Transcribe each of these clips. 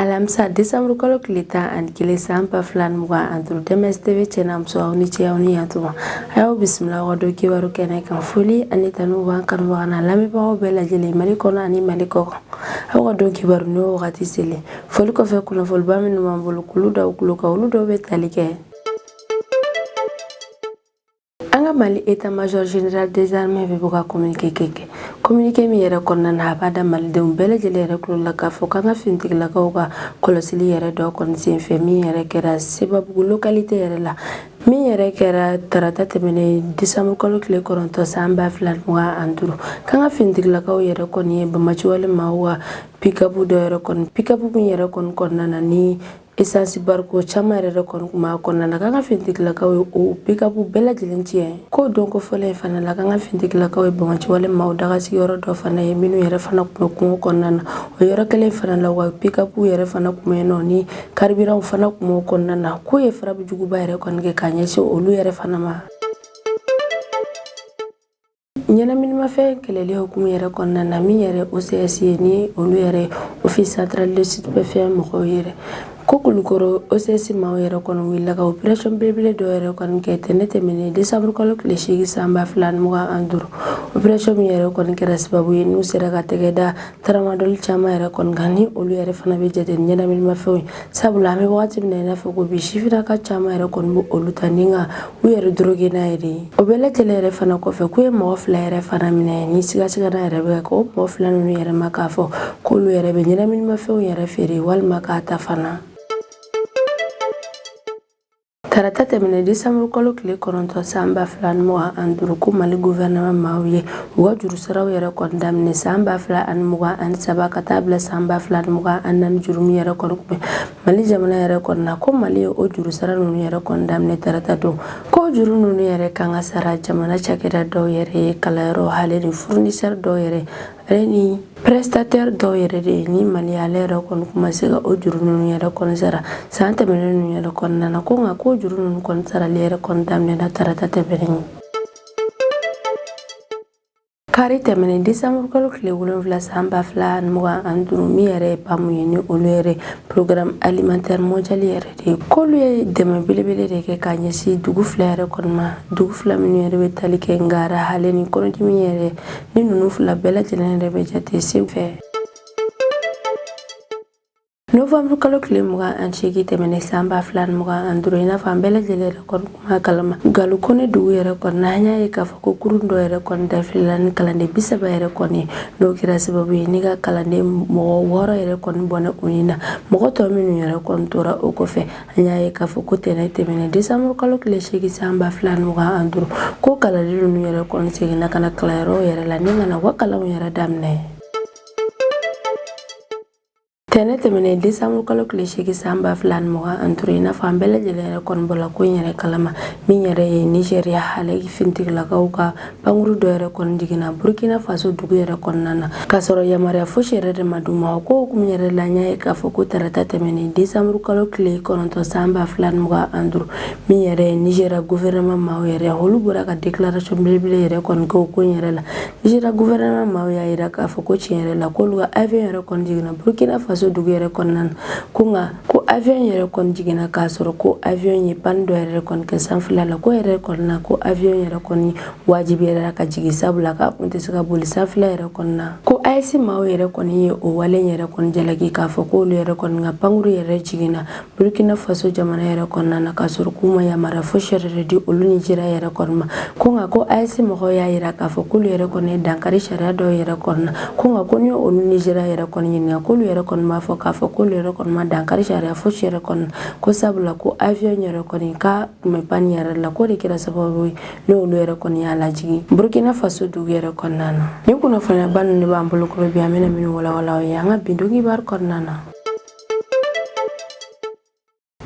Alamisa décembre kalo tile 11 san 2025, DMS TV cɛ n'a muso, aw ni ce, aw ni yantuma. A y'aw bisimila aw ka don kibaru kɛnɛ kan. Foli ani tanu b'an kanubaga n'a lamɛnbagaw bɛɛ lajɛlen, Mali kɔnɔ ani Mali kɔkan. Aw ka don kibaru n'o wagati selen, foli kɔfɛ, kunnafoniba minnu b'an bolo k'olu da aw tulo kan, olu dɔw bɛ tali kɛ: an ka Mali état major général des armées bɛ bɔ ka communiqué kɛ, communiqué min yɛrɛ kɔnɔna na, a b'a da malidenw bɛɛ lajɛlen yɛrɛ tulo la k'a fɔ k'an ka finitigilakaw ka kɔlɔsili yɛrɛ dɔ kɔni senfɛ, min yɛrɛ kɛra Sebabugu localité yɛrɛ la, min yɛrɛ kɛra tarata tɛmɛnen décembre kalo tile 9 san 2025, k'an ka finitigilakaw yɛrɛ kɔni ye bamaciwale maaw ka pick-up dɔ yɛrɛ kɔni, pick-up min yɛrɛ kɔni kɔnɔna na ni essence bariko caman yɛrɛ kɔni tun b'a kɔnɔna na, k'an ka finitigilakaw ye o pick-up bɛɛ lajɛlen tiɲɛ. K'o don ko fɔlɔ in fana la, k'an ka finitigilakaw ye bamaciwale maaw daga sigiyɔrɔ dɔ fana ye, minnu yɛrɛ fana tun bɛ kungo kɔnɔna na. O yɔrɔ kelen fana la, wa pick-up yɛrɛ fana tun bɛ yen nɔ ni carburant fana tun b'o kɔnɔna na. K'o ye frappe juguba yɛrɛ kɔni kɛ k'a ɲɛsin olu yɛrɛ fana ma. Ɲɛnaminimafɛn kɛlɛli hukumu yɛrɛ kɔnɔna na, min yɛrɛ OCS ye, ni olu yɛrɛ Office central de stupéfiant mɔgɔw yɛrɛ ko Kulukɔrɔ OCS maaw yɛrɛ kɔni wulila ka opération belebele dɔ yɛrɛ kɔni kɛ tɛnɛ tɛmɛnen décembre kalo tile 8 san 2025. Opération min yɛrɛ kɔni kɛra sababu ye n'u sera ka tɛgɛ da tramadol caman yɛrɛ kɔni kan, ni olu yɛrɛ fana bɛ jate ni ɲɛnaminimafɛnw ye, sabula an bɛ wagati min na i n'a fɔ ko bi, sifinnaka caman yɛrɛ kɔni bɛ olu ta ni ka u yɛrɛ droguer n'a ye de ye. O bɛɛ lajɛlen yɛrɛ fana kɔfɛ, k'u ye mɔgɔ fila yɛrɛ fana minɛ, ni sigasigana yɛrɛ bɛ kɛ o mɔgɔ fila ninnu yɛrɛ ma, k'a fɔ k'olu yɛrɛ bɛ ɲɛnaminimafɛnw yɛrɛ feere walima k'a ta fana. Tarata tɛmɛnen décembre kalo tile 9 san 2025, ko Mali gouvernement maaw ye u ka jurusaraw yɛrɛ kɔni daminɛ san 2023 ka taa bila san 2024. Juru min yɛrɛ kɔni tun bɛ Mali jamana yɛrɛ kɔni na, ko Mali ye o jurusara ninnu yɛrɛ kɔni daminɛ tarata don. Ko juru ninnu yɛrɛ kan ka sara jamana cakɛda dɔw yɛrɛ ye, kalanyɔrɔ hali ni fournisseur dɔw yɛrɛ, ale ni prestataire dɔw yɛrɛ de ye, ni Mali ale yɛrɛ kɔni kun ma se ka o juru ninnu yɛrɛ kɔni sara san tɛmɛnen ninnu yɛrɛ kɔnɔna na. Ko nka ko juru ninnu kɔni sarali yɛrɛ kɔni daminɛna tarata tɛmɛnen. Kari tɛmɛnen décembre kalo tile 7 san 2025, min yɛrɛ ye PAM ye, ni olu yɛrɛ Programme alimentaire mondial yɛrɛ de ye, k'olu ye dɛmɛ belebele de kɛ k'a ɲɛsin dugu fila yɛrɛ kɔni ma, dugu fila minnu yɛrɛ bɛ tali kɛ Ngara ale ni kɔnɔdimi yɛrɛ, ni ninnu fila bɛɛ lajɛlen yɛrɛ bɛ jate Segu fɛ. Novembre kalo tile 28 tɛmɛnen san 2025, i n'a fɔ an bɛɛ lajɛlen yɛrɛ kɔni kun b'a kalama, Galukɔnɛ dugu yɛrɛ kɔni na, an y'a ye k'a fɔ ko kurun dɔ yɛrɛ kɔni dafilila ni kalanden 30 yɛrɛ kɔni, n'o kɛra sababu ye ni ka kalanden mɔgɔ 6 yɛrɛ kɔni bɔnɛ u ni na. Mɔgɔ tɔ minnu yɛrɛ kɔni tora o kɔfɛ, an y'a ye k'a fɔ ko tɛnɛ tɛmɛnen décembre kalo tile 8 san 2025, ko kalanden ninnu yɛrɛ kɔni seginna ka na kalanyɔrɔw yɛrɛ la ni ka na u ka kalanw yɛrɛ daminɛ. Tɛnɛ tɛmɛnen décembre kalo tile 8 san 2025, i n'a fɔ an bɛɛ lajɛlen yɛrɛ kɔni bɔla ko in yɛrɛ kalama, min yɛrɛ ye Nigéria ale finitigilakaw ka pankuru dɔ yɛrɛ kɔni jiginna Burkina Faso dugu yɛrɛ kɔnɔna na, k'a sɔrɔ yamaruya fosi yɛrɛ de ma d'u ma. O ko hukumu yɛrɛ la, an y'a ye k'a fɔ ko tarata tɛmɛnen décembre kalo tile 9 san 2025, min yɛrɛ ye Nigéria gouvernement maaw yɛrɛ, olu bɔra ka déclaration belebele yɛrɛ kɔni kɛ o ko in yɛrɛ la. Nigéria gouvernement maaw y'a yira k'a fɔ ko tiɲɛ yɛrɛ la, k'olu ka avion yɛrɛ kɔni jiginna Burkina Faso dugu yɛrɛ kɔnɔna na, ko nka ko avion yɛrɛ kɔni jiginna k'a sɔrɔ ko avion ye panne dɔ yɛrɛ kɔni kɛ sanfɛla la, ko yɛrɛ kɔni na, ko avion yɛrɛ kɔni wajibiyara ka jigin, sabula k'a kun tɛ se ka boli sanfɛla yɛrɛ kɔni na. Ko AES maaw yɛrɛ kɔni ye o wale yɛrɛ kɔni jalaki k'a fɔ k'olu yɛrɛ kɔni ka pankuru yɛrɛ jiginna Burkina Faso jamana yɛrɛ kɔnɔna na, k'a sɔrɔ k'u ma yamaruya fosi yɛrɛ di olu Nigéria yɛrɛ kɔni ma. Ko nka ko AES mɔgɔw y'a yira k'a fɔ k'olu yɛrɛ kɔni ye dankari sariya dɔw yɛrɛ kɔni na. Ko nka ko ni olu Nigéria yɛrɛ kɔni ɲininka, k'olu yɛrɛ kɔni b'a fɔ k'a fɔ k'olu yɛrɛ kɔni ma dankari sariya fosi yɛrɛ kɔni na, ko sabula ko avion yɛrɛ kɔni k'a tun bɛ panne yɛrɛ la, k'o de kɛra sababu ye ni olu yɛrɛ kɔni y'a lajigin Burkina Faso dugu yɛrɛ kɔnɔna na. Nin kunnafoniyaba ninnu de b'an bolo kɔrɔ bi, an bɛna minnu walawala aw ye an ka bi don kibaru kɔnɔna na.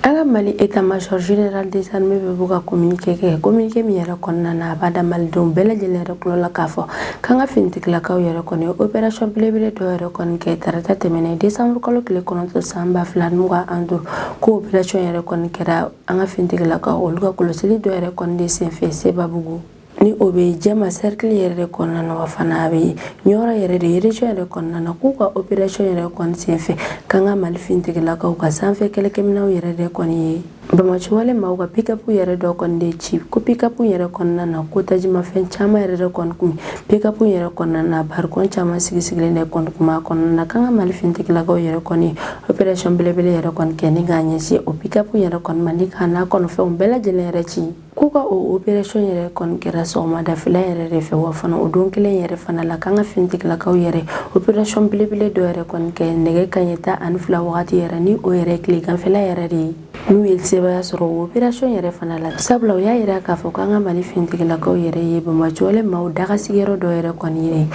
An ka Mali état major général des armées bɛ bɔ ka communiqué kɛ, communiqué min yɛrɛ kɔnɔna na, a b'a da malidenw bɛɛ lajɛlen yɛrɛ tulo la k'a fɔ k'an ka finitigilakaw yɛrɛ kɔni opération belebele dɔ yɛrɛ kɔni kɛ tarata tɛmɛnen décembre kalo tile 9 san 2025. Ko opération yɛrɛ kɔni kɛra an ka finitigilakaw olu ka kɔlɔsili dɔ yɛrɛ kɔni de senfɛ Sebabugu. Ni o bɛ Jɛma cercle yɛrɛ de kɔnɔna na, wa fana a bɛ Ɲɔrɔ yɛrɛ de région yɛrɛ kɔnɔna na, k'u ka opération yɛrɛ kɔni senfɛ, k'an ka Mali finitigilakaw ka sanfɛ kɛlɛkɛminɛnw yɛrɛ de kɔni ye banbaanciwale maaw ka pick-up yɛrɛ dɔ kɔni de ci. Ko pick-up yɛrɛ kɔnɔna na, ko tajimafɛn caman yɛrɛ de kɔni kun pick-up yɛrɛ kɔnɔna na, barikɔn caman sigisigilen de kɔni kun b'a kɔnɔna na. K'an ka Mali finitigilakaw yɛrɛ kɔni opération belebele yɛrɛ kɔni kɛ ni k'a ɲɛsin o pick-up yɛrɛ kɔni ma, ni k'a n'a kɔnɔfɛnw bɛɛ lajɛlen yɛrɛ ci. K'u ka o opération yɛrɛ kɔni kɛra sɔgɔmadafɛla yɛrɛ de fɛ, wa fana o don kelen yɛrɛ fana la, k'an ka finitigilakaw yɛrɛ opération belebele dɔ yɛrɛ kɔni kɛ nɛgɛ kanɲɛ 12 wagati yɛrɛ, ni o yɛrɛ tileganfɛla yɛrɛ de ye, n'u ye sebaaya sɔrɔ o opération yɛrɛ fana la, sabula u y'a yira k'a fɔ k'an ka Mali finitigilakaw yɛrɛ ye banbaanciwale maaw dagasigiyɔrɔ dɔ yɛrɛ kɔni ye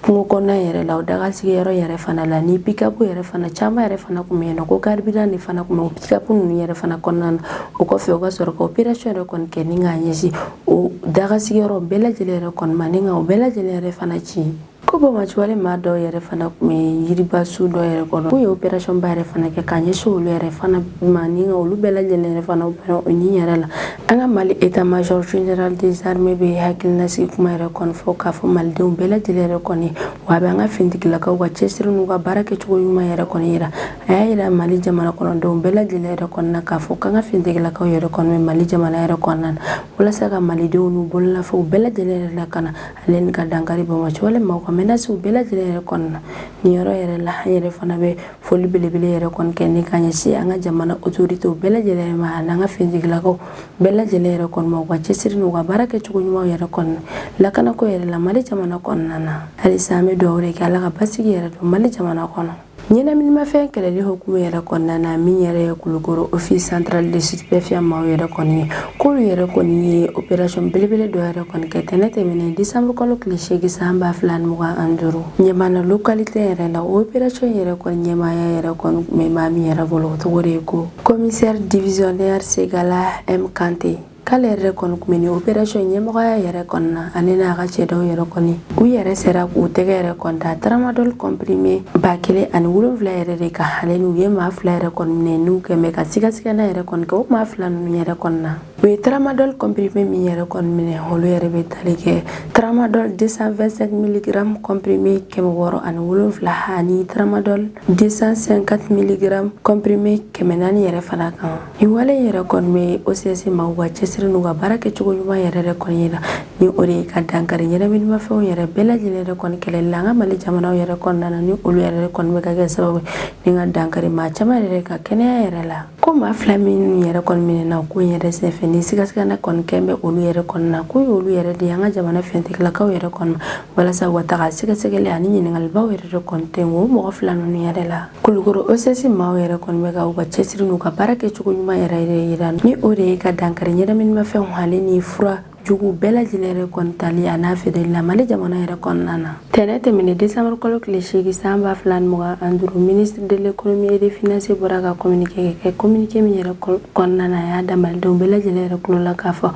kungo kɔnɔna yɛrɛ la. O dagasigiyɔrɔ yɛrɛ fana la, ni pick-up yɛrɛ fana caman yɛrɛ fana kun bɛ yen nɔ, ko carburant de fana kun bɛ o pick-up ninnu yɛrɛ fana kɔnɔna na. O kɔfɛ, u ka sɔrɔ ka opération yɛrɛ kɔni kɛ ni k'a ɲɛsin o dagasigiyɔrɔ bɛɛ lajɛlen yɛrɛ kɔni ma, ni ka o bɛɛ lajɛlen yɛrɛ fana ci. Ko banbaanciwale maa dɔw yɛrɛ fana tun bɛ yiribasu dɔ yɛrɛ kɔnɔ, k'u ye opération ba yɛrɛ fana kɛ k'a ɲɛsin olu yɛrɛ fana ma, ni ka olu bɛɛ lajɛlen yɛrɛ fana o ni yɛrɛ la. An ka Mali état major général des armées bɛ hakilinasigi kuma yɛrɛ kɔni fɔ k'a fɔ malidenw bɛɛ lajɛlen yɛrɛ kɔni, wa a bɛ an ka finitigilakaw ka cɛsiri n'u ka baara kɛcogo ɲuman yɛrɛ kɔni yira. A y'a yira Mali jamana kɔnɔdenw bɛɛ lajɛlen yɛrɛ kɔni na k'a fɔ k'an ka finitigilakaw yɛrɛ kɔni bɛ Mali jamana yɛrɛ kɔnɔna na walasa ka malidenw n'u bololafɛnw bɛɛ lajɛlen yɛrɛ lakana, ale ni ka dankari banbaanciwale maaw ka menaces bɛɛ lajɛlen yɛrɛ kɔnɔna na. Nin yɔrɔ yɛrɛ la, an yɛrɛ fana bɛ foli belebele yɛrɛ kɔni kɛ ni ka ɲɛsin an ka jamana autorités bɛɛ lajɛlen ma, ani an ka finitigilakaw bɛɛ lajɛlen yɛrɛ kɔni ma, u ka cɛsiri n'u ka baara kɛcogo ɲumanw yɛrɛ kɔni lakanako yɛrɛ la Mali jamana kɔnɔna na. Halisa an bɛ dugawu de kɛ, Ala ka basigi yɛrɛ don Mali jamana kɔnɔ. Ɲɛnaminimafɛn kɛlɛli hukumu yɛrɛ kɔnɔna na, min yɛrɛ ye Kulukoro office central de stupéfiant maaw yɛrɛ kɔni ye, k'olu yɛrɛ kɔni ye opération belebele dɔ yɛrɛ kɔni kɛ tɛnɛ tɛmɛnen décembre kalo tile 8 san 2025, Ɲamana localité yɛrɛ la. O opération yɛrɛ kɔni ɲɛmaaya yɛrɛ kɔni tun bɛ maa min yɛrɛ bolo, o tɔgɔ de ye ko commissaire divisionnaire Segala M Kante. K'ale yɛrɛ kɔni tun bɛ nin opération ɲɛmɔgɔya yɛrɛ kɔni na, ale n'a ka cɛdenw yɛrɛ kɔni, u yɛrɛ sera k'u tɛgɛ yɛrɛ kɔni da tramadol comprimé 1007 yɛrɛ de kan, ale n'u ye maa fila yɛrɛ kɔni minɛ, n'u kɛn bɛ ka sigasigana yɛrɛ kɔni kɛ o maa fila ninnu yɛrɛ kɔni na. U ye tramadol comprimé min yɛrɛ kɔni minɛ, olu yɛrɛ bɛ tali kɛ tramadol 225 mg comprimé 607 ani tramadol 250 mg comprimé 400 yɛrɛ fana kan. Nin wale yɛrɛ kɔni bɛ OCS maaw ka cɛsiri n'u ka baara kɛcogo ɲuman yɛrɛ de kɔni yira, ni o de ye ka dankari ɲɛnaminimafɛnw yɛrɛ bɛɛ lajɛlen yɛrɛ kɔni kɛlɛli la an ka Mali jamanaw yɛrɛ kɔnɔna na, ni olu yɛrɛ kɔni bɛ ka kɛ sababu ni ka dankari maa caman yɛrɛ ka kɛnɛya yɛrɛ la. Ko maa fila minnu yɛrɛ kɔni minɛna ko in yɛrɛ senfɛ, ni sigasigana kɔni kɛn bɛ olu yɛrɛ kɔni na, k'u y'olu yɛrɛ de an ka jamana finitigilakaw yɛrɛ kɔni walasa u ka taga sɛgɛsɛgɛli ani ɲininkalibaw yɛrɛ de kɔni tɛ o mɔgɔ fila ninnu yɛrɛ la. Kulukoro OCS maaw yɛrɛ kɔni bɛ ka u ka cɛsiri n'u ka baara kɛcogo ɲuman yɛrɛ yɛrɛ yira, ni o de ye ka dankari ɲɛnaminimafɛnw ale ni fura jugu bɛɛ lajɛlen yɛrɛ kɔni tali a n'a feereli la Mali jamana yɛrɛ kɔnɔna na. Tɛnɛ tɛmɛnen décembre kalo tile 8 san 2025, ministre de l'économie et des finances bɔra ka communiqué kɛ. Communiqué min yɛrɛ kɔnɔna na, a y'a da malidenw bɛɛ lajɛlen yɛrɛ tulo la k'a fɔ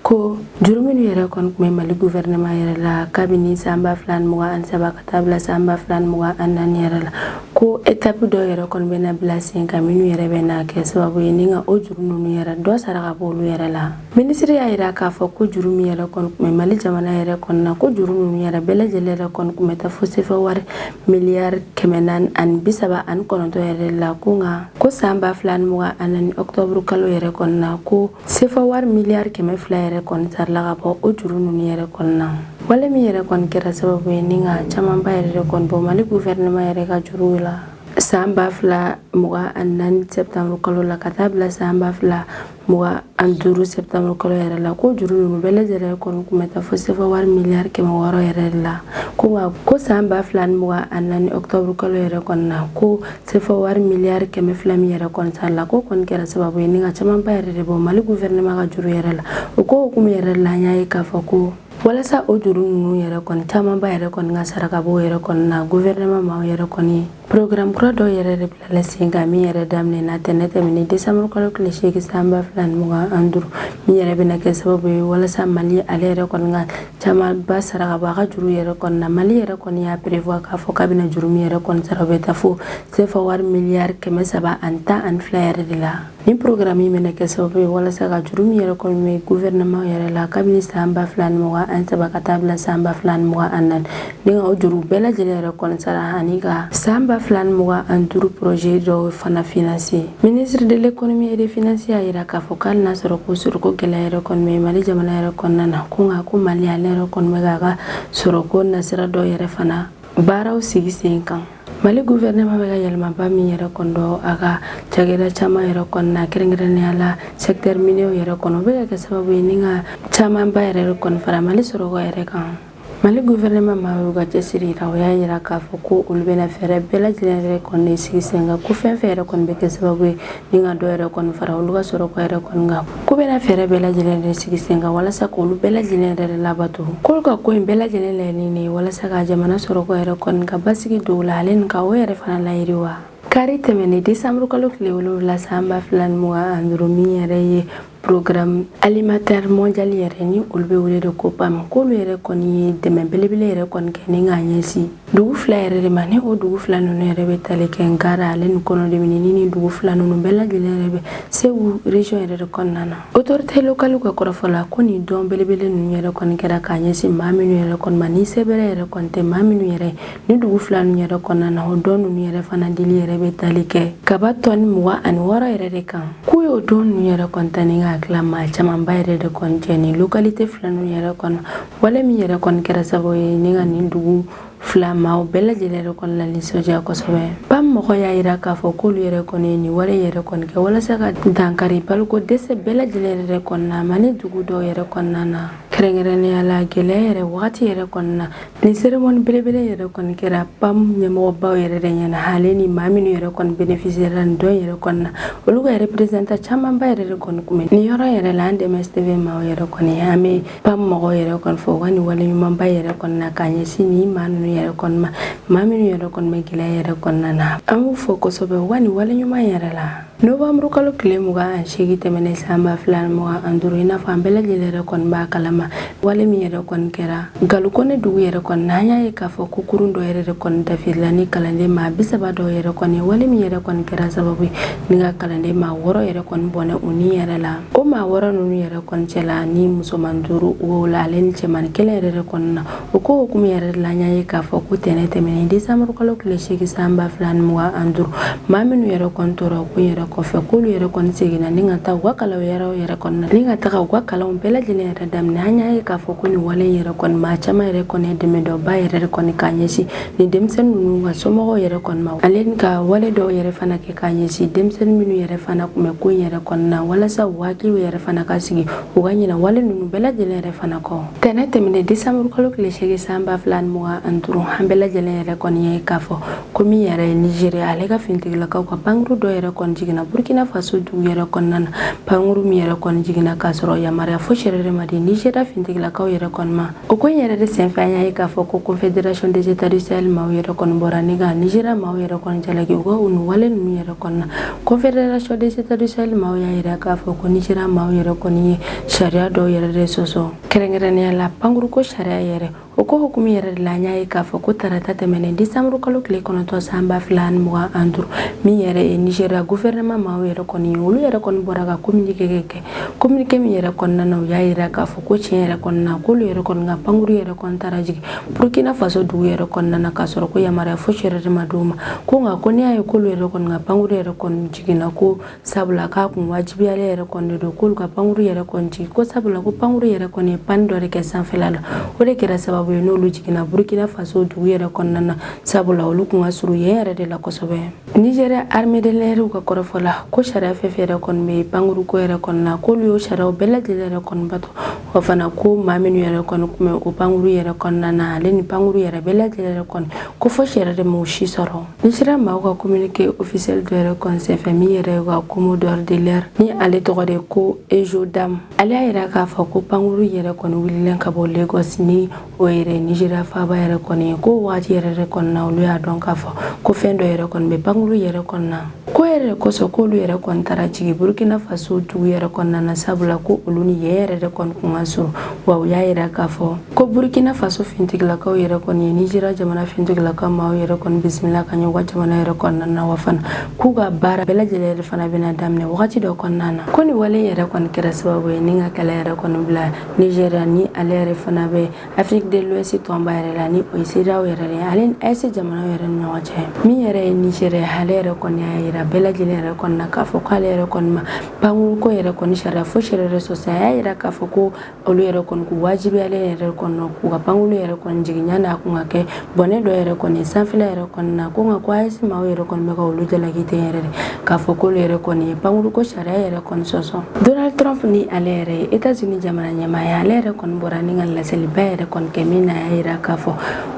ko juru minnu yɛrɛ kɔni tun bɛ Mali gouvernement yɛrɛ la kabini san 2023 ka taa bila san 2024 yɛrɛ la, ko étape dɔw yɛrɛ kɔni bɛna bila sen kan, minnu yɛrɛ bɛna kɛ sababu ye ni ka o juru ninnu yɛrɛ dɔ sara ka bɔ olu yɛrɛ la. Minisiri y'a yira k'a fɔ ko juru min yɛrɛ kɔni tun bɛ Mali jamana yɛrɛ kɔnɔna na, ko juru ninnu yɛrɛ bɛɛ lajɛlen yɛrɛ kɔni tun bɛ taa fo sefa wari miliyari 439 yɛrɛ la. Ko nka ko san 2024 octobre kalo yɛrɛ kɔnɔna na, ko sefa wari miliyari 200 yɛrɛ kɔni sarala ka bɔ o juru ninnu yɛrɛ kɔnɔna. Wale min yɛrɛ kɔni kɛra sababu ye ni ka camanba yɛrɛ de kɔni bɔ Mali gouvernement yɛrɛ ka juru la san 2024 septembre kalo la ka taa bila san 2025 septembre kalo yɛrɛ la, ko juru ninnu bɛɛ lajɛlen kɔni tun bɛ taa fo sefa wari miliyari 600 yɛrɛ de la. Ko nka ko san 2024 octobre kalo yɛrɛ kɔni na, ko sefa wari miliyari 200 min yɛrɛ kɔni sarala, ko kɔni kɛra sababu ye ni ka camanba yɛrɛ de bɔ Mali gouvernement ka juru yɛrɛ la. O ko hukumu yɛrɛ la, an y'a ye k'a fɔ ko walasa o juru ninnu yɛrɛ kɔni camanba yɛrɛ kɔni ka sara ka bɔ o yɛrɛ kɔni na, gouvernement maaw yɛrɛ kɔni programme kura dɔw yɛrɛ de bilala sen kan, min yɛrɛ daminɛna tɛnɛ tɛmɛnen décembre kalo tile 8 san 2025, min yɛrɛ bɛna kɛ sababu ye walasa Mali ale yɛrɛ kɔni ka camanba sara ka bɔ a ka juru yɛrɛ kɔni na. Mali yɛrɛ kɔni y'a prévoir k'a fɔ k'a bɛna juru min yɛrɛ kɔni sara, o bɛ taa fo sefa wari miliyari 312 yɛrɛ de la. Nin programme in bɛna kɛ sababu ye walasa ka juru min yɛrɛ kɔni bɛ gouvernement yɛrɛ la kabini san 2023 ka taa bila san 2024, ni ka o juru bɛɛ lajɛlen yɛrɛ kɔni sara, ani ka san 2025 projet dɔw fana financer. Ministre de l'Économie et des Finances y'a yira k'a fɔ k'hali n'a sɔrɔ ko sɔrɔko gɛlɛya yɛrɛ kɔni bɛ Mali jamana yɛrɛ kɔnɔna na, ko nka ko Mali ale yɛrɛ kɔni bɛ k'a ka sɔrɔko nasira dɔw yɛrɛ fana baaraw sigi sen kan. Mali gouvernement bɛ ka yɛlɛmaba min yɛrɛ kɔni don a ka cakɛda caman yɛrɛ kɔnɔna, kɛrɛnkɛrɛnnenya la secteur minier yɛrɛ kɔnɔ, o bɛ ka kɛ sababu ye ni ka camanba yɛrɛ kɔni fara Mali sɔrɔko yɛrɛ kan. Mali gouvernement maaw y'u ka cɛsiri yira. O y'a yira k'a fɔ ko olu bɛna fɛɛrɛ bɛɛ lajɛlen yɛrɛ kɔni sigi sen kan, ko fɛn fɛn yɛrɛ kɔni bɛ kɛ sababu ye ni ka dɔ yɛrɛ kɔni fara olu ka sɔrɔko yɛrɛ kɔni kan, k'u bɛna fɛɛrɛ bɛɛ lajɛlen yɛrɛ sigi sen kan walasa k'olu bɛɛ lajɛlen yɛrɛ labato. K'olu ka ko in bɛɛ lajɛlen laɲini ye walasa ka jamana sɔrɔko yɛrɛ kɔni ka basigi don la, ale ni ka o yɛrɛ fana layiriwa. Kari tɛmɛnen, décembre kalo tile 7 san 2025, min yɛrɛ ye Programme alimentaire mondial yɛrɛ, ni olu bɛ wele de ko PAM, k'olu yɛrɛ kɔni ye dɛmɛ belebele yɛrɛ kɔni kɛ ni k'a ɲɛsin dugu fila yɛrɛ de ma. Ni o dugu fila ninnu yɛrɛ bɛ tali kɛ Ngara ale ni Kɔnɔdemini, ni dugu fila ninnu bɛɛ lajɛlen yɛrɛ bɛ Segu région yɛrɛ de kɔnɔna na. Autorité locale ka kɔrɔfɔ la, ko nin don belebele ninnu yɛrɛ kɔni kɛra k'a ɲɛsin maa minnu yɛrɛ kɔni ma, ni sɛbɛrɛ yɛrɛ kɔni tɛ maa minnu yɛrɛ ni dugu fila ninnu yɛrɛ kɔnɔna na. O don ninnu yɛrɛ fana dili yɛrɛ bɛ tali kɛ kaba tɔni 26 yɛrɛ de kan. K'u y'o don ninnu yɛrɛ kɔni ta ni k'a tila maa camanba yɛrɛ de kɔni cɛ ni localité fila ninnu yɛrɛ kɔnɔ. Wale min yɛrɛ kɔni kɛra sababu ye ni ka nin dugu fila maaw bɛɛ lajɛlen yɛrɛ kɔni la nisɔndiya kosɛbɛ. PAM mɔgɔ y'a yira k'a fɔ k'olu yɛrɛ kɔni ye nin wale yɛrɛ kɔni kɛ walasa ka dankari baloko dɛsɛ bɛɛ lajɛlen yɛrɛ kɔnɔna Mali dugu dɔw yɛrɛ kɔnɔna na, kɛrɛnkɛrɛnnenya la gɛlɛya yɛrɛ wagati yɛrɛ kɔnɔna. Nin cérémonie belebele yɛrɛ kɔni kɛra PAM ɲɛmɔgɔbaw yɛrɛ de ɲɛna, ale ni maa minnu yɛrɛ kɔni bénéficier nin don yɛrɛ kɔnɔna, olu ka représentant camanba yɛrɛ de kɔni kun bɛ nin yɔrɔ yɛrɛ la. An dɛmɛ TV maaw yɛrɛ kɔni, an bɛ PAM mɔgɔw yɛrɛ kɔni fɔ u ka nin wale ɲumanba yɛrɛ kɔni na k'a ɲɛsin nin maa ninnu yɛrɛ kɔni ma, maa minnu yɛrɛ kɔni bɛ gɛlɛya yɛrɛ kɔnɔna na. An b'u fɔ kosɛbɛ u ka nin wale ɲuman yɛrɛ la. Novembre kalo tile 28 tɛmɛnen san 2025, i n'a fɔ an bɛɛ lajɛlen yɛrɛ kɔni b'a kalama, wale min yɛrɛ kɔni kɛra Galukɔnɛ dugu yɛrɛ kɔni na, an y'a ye k'a fɔ ko kurun dɔ yɛrɛ de kɔni dafirila ni kalanden maa 30 dɔw yɛrɛ kɔni. Wale min yɛrɛ kɔni kɛra sababu ye ni ka kalanden maa 6 yɛrɛ kɔni bɔnɛ u ni yɛrɛ la. O maa 6 ninnu yɛrɛ kɔni cɛla, ni musoman 5 o la, ale ni cɛman kelen yɛrɛ de kɔni na. O ko hukumu yɛrɛ de la, an y'a ye k'a fɔ ko tɛnɛ tɛmɛnen, décembre kalo tile 8 san 2025, maa minnu yɛrɛ kɔni tora o ko yɛrɛ kɔfɛ, k'olu yɛrɛ kɔni seginna ni ka taa u ka kalanw yɛrɛ kɔni na, ni ka taga u ka kalanw bɛɛ lajɛlen yɛrɛ daminɛ. An y'a ye k'a fɔ ko nin wale yɛrɛ kɔni, maa caman yɛrɛ kɔni ye dɛmɛ dɔba yɛrɛ de kɔni k'a ɲɛsin nin denmisɛnnin ninnu ka somɔgɔw yɛrɛ kɔni ma, ale ni ka wale dɔw yɛrɛ fana kɛ k'a ɲɛsin denmisɛnnin minnu yɛrɛ fana tun bɛ ko in yɛrɛ kɔnɔna na, walasa u hakiliw yɛrɛ fana ka sigi, u ka ɲinɛ wale ninnu bɛɛ lajɛlen yɛrɛ fana kɔ. Tɛnɛ tɛmɛnen, décembre kalo tile 8 san 2025, an bɛɛ lajɛlen yɛrɛ kɔni ye k'a fɔ ko min yɛrɛ ye Nigéria, ale ka finitigilakaw ka pankuru dɔ yɛrɛ kɔni jiginna Burkina Faso dugu yɛrɛ kɔnɔna na. Pankuru min yɛrɛ kɔni jiginna k'a sɔrɔ yamaruya fosi yɛrɛ de ma di Nigéria finitigilakaw yɛrɛ kɔni ma. O ko in yɛrɛ de senfɛ, an y'a ye k'a fɔ ko Confédération des États du Sahel maaw yɛrɛ kɔni bɔra ni ka Nigéria maaw yɛrɛ kɔni jalaki u ka nin wale ninnu yɛrɛ kɔni na. Confédération des États du Sahel maaw y'a yira k'a fɔ ko Nigéria maaw yɛrɛ kɔni ye sariya dɔw yɛrɛ de sɔsɔ, kɛrɛnkɛrɛnnenya la pankuruko sariya yɛrɛ. O ko hukumu yɛrɛ de la, an y'a ye k'a fɔ ko tarata tɛmɛnen, décembre kalo tile 9 san 2025, min yɛrɛ ye Nigéria gouvernement maaw yɛrɛ kɔni ye, olu yɛrɛ kɔni bɔra ka communiqué kɛ. Communiqué min yɛrɛ kɔnɔna na, u y'a yira k'a fɔ ko tiɲɛ yɛrɛ kɔnɔna na, k'olu yɛrɛ kɔni ka pankuru yɛrɛ kɔni taara jigin Burkina Faso dugu yɛrɛ kɔnɔna na k'a sɔrɔ ko yamaruya fosi yɛrɛ de ma d'u ma. Ko nka ko n'i y'a ye k'olu yɛrɛ kɔni ka pankuru yɛrɛ kɔni jiginna, ko sabula k'a kun wajibiyalen yɛrɛ kɔni de don k'olu ka pankuru yɛrɛ kɔni jigin, ko sabula ko pankuru yɛrɛ kɔni ye panne dɔ de kɛ sanfɛla la, o de kɛra sababu ye n'olu jiginna Burkina Faso dugu yɛrɛ kɔnɔna na, sabula olu kun ka surun yen yɛrɛ de la kosɛbɛ. Nigéria armée de l'air ka kɔrɔfɔ la, ko sariya fɛn fɛn yɛrɛ kɔni bɛ pankuru ko yɛrɛ kɔnɔna na, k'olu y'o sariyaw bɛɛ lajɛlen yɛrɛ kɔni bato. O fana ko maa minnu yɛrɛ kɔni kun bɛ o pankuru yɛrɛ kɔnɔna na, ale ni pankuru yɛrɛ bɛɛ lajɛlen yɛrɛ kɔni, ko fosi yɛrɛ de m'u si sɔrɔ. Nigéria maaw ka communiqué officiel dɔ yɛrɛ kɔni senfɛ, min yɛrɛ ye ka commodore de l'air, ni ale tɔgɔ de ko Ejo Dam, ale y'a yira k'a fɔ ko pankuru yɛrɛ kɔni wulilen ka bɔ Lagos, ni o yɛrɛ Nigéria faaba yɛrɛ kɔni ye, ko waati yɛrɛ de kɔnɔna, olu y'a dɔn k'a fɔ ko fɛn dɔ yɛrɛ kɔni bɛ pankuru yɛrɛ kɔnɔna. Ko Ko yɛrɛ de kosɔn k'olu yɛrɛ kɔni taara jigin Burkina Faso dugu yɛrɛ kɔnɔna na, sabula ko olu ni yen yɛrɛ de kɔni kun ka surun. Wa u y'a yira k'a fɔ ko Burkina Faso finitigilakaw yɛrɛ kɔni ye Nizeriya jamana finitigilakaw maaw yɛrɛ kɔni bisimila ka ɲɛ u ka jamana yɛrɛ kɔnɔna na, wa fana k'u ka baara bɛɛ lajɛlen yɛrɛ fana bɛna daminɛ wagati dɔ kɔnɔna na. Ko nin wale yɛrɛ kɔni kɛra sababu ye ni ka kɛlɛ yɛrɛ kɔni bila Nizeriya ni ale yɛrɛ fana bɛ Afrique de l'Ouest tɔnba yɛrɛ la, ni o ye CEDEAO yɛrɛ de ye, ale ni AES jamanaw yɛrɛ ni ɲɔgɔn cɛ. Min yɛrɛ ye Nizeriya, ale yɛrɛ kɔni y'a yira bɛɛ lajɛlen yɛrɛ kɔni na k'a fɔ k'ale yɛrɛ kɔni ma pankurun ko yɛrɛ kɔni sariya fosi yɛrɛ sɔsɔ. A y'a yira k'a fɔ ko olu yɛrɛ kɔni k'u wajibiyalen yɛrɛ kɔni k'u ka pankulu yɛrɛ kɔni jigin yanni a kun ka kɛ bɔnɛ dɔ yɛrɛ kɔni sanfɛla yɛrɛ kɔni na. Ko nka ko AES maaw yɛrɛ kɔni bɛ ka olu jalaki ten yɛrɛ de k'a fɔ k'olu yɛrɛ kɔni ye pankuru ko sariya yɛrɛ kɔni sɔsɔ. Donald Trump ni ale yɛrɛ ye États-Unis jamana ɲɛmaa ye, ale yɛrɛ kɔni bɔra ni ka laseliba yɛrɛ kɔni kɛ min na y'a yira k'a fɔ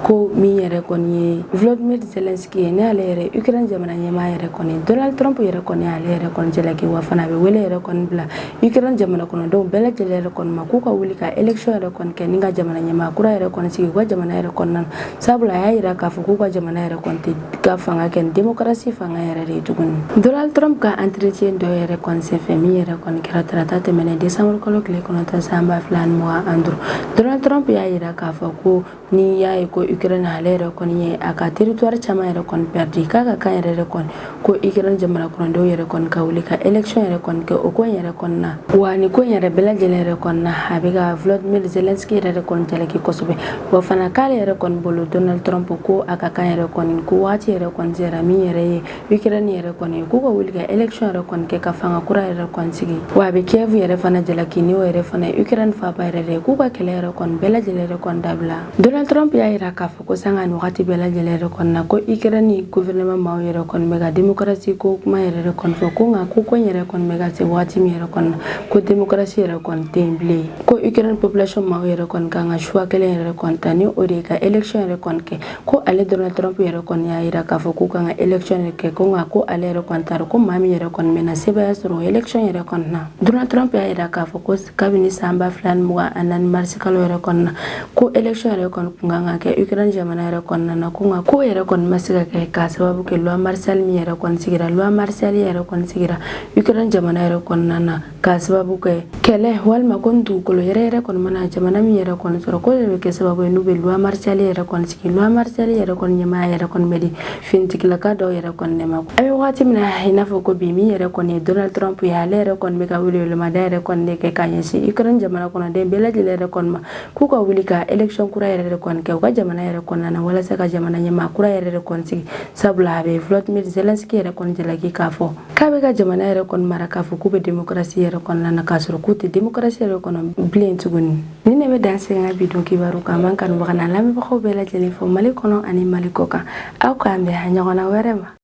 ko min yɛrɛ kɔni ye Volodymyr Zelensky ye, ni ale yɛrɛ Ukraine jamana ɲɛmaa yɛrɛ kɔni, Donald Trump yɛrɛ kɔni ale yɛrɛ kɔni jalaki. Wa fana a bɛ wele yɛrɛ kɔni bila Ukraine jamana kɔnɔdenw bɛɛ lajɛlen yɛrɛ kɔni ma k'u ka wuli ka élection yɛrɛ kɔni kɛ ni ka jamana ɲɛmaa kura yɛrɛ kɔni sigi u ka jamana yɛrɛ kɔnɔna na, sabula a y'a yira k'a fɔ k'u ka jamana yɛrɛ kɔni tɛ ka fanga kɛ ni démocratie fanga yɛrɛ de ye tuguni. Donald Trump ka entretien dɔ yɛrɛ kɔni senfɛ min yɛrɛ kɔni kɛra tarata tɛmɛnen décembre kalo tile 9 san 2025, Donald Trump y'a yira k'a fɔ ko n'i y'a ye ko Ukraine ale yɛrɛ kɔni ye a ka territoire caman yɛrɛ kɔni perdu, k'a ka kan yɛrɛ de kɔni ko Ukraine jamana kɔnɔdenw yɛrɛ kɔni ka wuli ka élection yɛrɛ kɔni kɛ o ko in yɛrɛ kɔni na. Wa nin ko in yɛrɛ bɛɛ lajɛlen yɛrɛ kɔni na, a bɛ ka Volodymyr Zelensky yɛrɛ de kɔni jalaki kosɛbɛ. Wa fana k'ale yɛrɛ kɔni bolo, Donald Trump ko a ka kan yɛrɛ kɔni ko waati yɛrɛ kɔni sera min yɛrɛ ye Ukraine yɛrɛ kɔni ye k'u ka wuli ka élection yɛrɛ kɔni kɛ ka fanga kura yɛrɛ kɔni sigi. Wa a bɛ Kiev yɛrɛ fana jalaki, ni o yɛrɛ fana ye Ukraine faaba yɛrɛ de ye, k'u ka kɛlɛ yɛrɛ kɔni bɛɛ lajɛlen yɛrɛ kɔni dabila. Donald Trump y'a yira k'a fɔ ko sanga ni wagati bɛɛ lajɛlen yɛrɛ kɔni na, ko Ukraine gouvernement maaw yɛrɛ kɔni bɛ ka démocratie ko kuma yɛrɛ de kɔni fɔ, ko nka ko ko in yɛrɛ kɔni bɛ ka se wagati min yɛrɛ kɔni na, ko démocratie yɛrɛ kɔni tɛ yen bilen, ko Ukraine population maaw yɛrɛ kɔni kan ka choix kelen yɛrɛ kɔni ta, ni o de ye ka élection yɛrɛ kɔni kɛ. Ko ale Donald Trump yɛrɛ kɔni y'a yira k'a fɔ k'u kan ka élection yɛrɛ kɛ, ko nka ko ale yɛrɛ kɔni t'a dɔn ko maa min yɛrɛ kɔni bɛna sebaaya sɔrɔ o élection yɛrɛ kɔni na. Donald Trump y'a yira k'a fɔ ko kabini san 2024 marisi kalo yɛrɛ kɔni na, ko élection yɛrɛ kɔni kun kan ka kɛ Ukraine jamana yɛrɛ kɔnɔna na, ko nka ko yɛrɛ kɔni ma se ka kɛ k'a sababu kɛ loi martiale min yɛrɛ kɔni sigira, loi martiale yɛrɛ kɔni sigira Ukraine jamana yɛrɛ kɔnɔna na k'a sababu kɛ kɛlɛ walima ko ni dugukolo yɛrɛ yɛrɛ kɔni mana jamana min yɛrɛ kɔni sɔrɔ, ko de bɛ kɛ sababu ye n'u bɛ loi martiale yɛrɛ kɔni sigi. Loi martiale yɛrɛ kɔni ɲɛmaaya yɛrɛ kɔni bɛ di finitigilaka dɔw yɛrɛ kɔni de ma. An bɛ wagati min na i n'a fɔ ko bi, min yɛrɛ kɔni ye Donald Trump ye, ale yɛrɛ kɔni bɛ ka welewelemada yɛrɛ kɔni de kɛ ka ɲɛsin Ukraine jamana kɔnɔden bɛɛ lajɛlen yɛrɛ kɔni ma k'u ka wuli ka élection kura yɛrɛ de kɔni kɛ u ka jamana yɛrɛ kɔnɔna na walasa ka jamana ɲɛmaa kura yɛrɛ de kɔni sigi, sabula a bɛ Volodymyr Zelensky yɛrɛ kɔni jalaki k'a fɔ k'a bɛ ka jamana yɛrɛ kɔni mara k'a fɔ k'u bɛ démocratie yɛrɛ kɔnɔna na, k'a sɔrɔ k'u tɛ démocratie yɛrɛ kɔnɔ bilen tuguni. Ni ne bɛ dan sigi n ka bi don kibaru kan. An b'an kanubaga n'an lamɛnbagaw bɛɛ lajɛlen fo Mali kɔnɔ ani Mali kɔ kan. Aw k'an bɛn a ɲɔgɔnna wɛrɛ ma.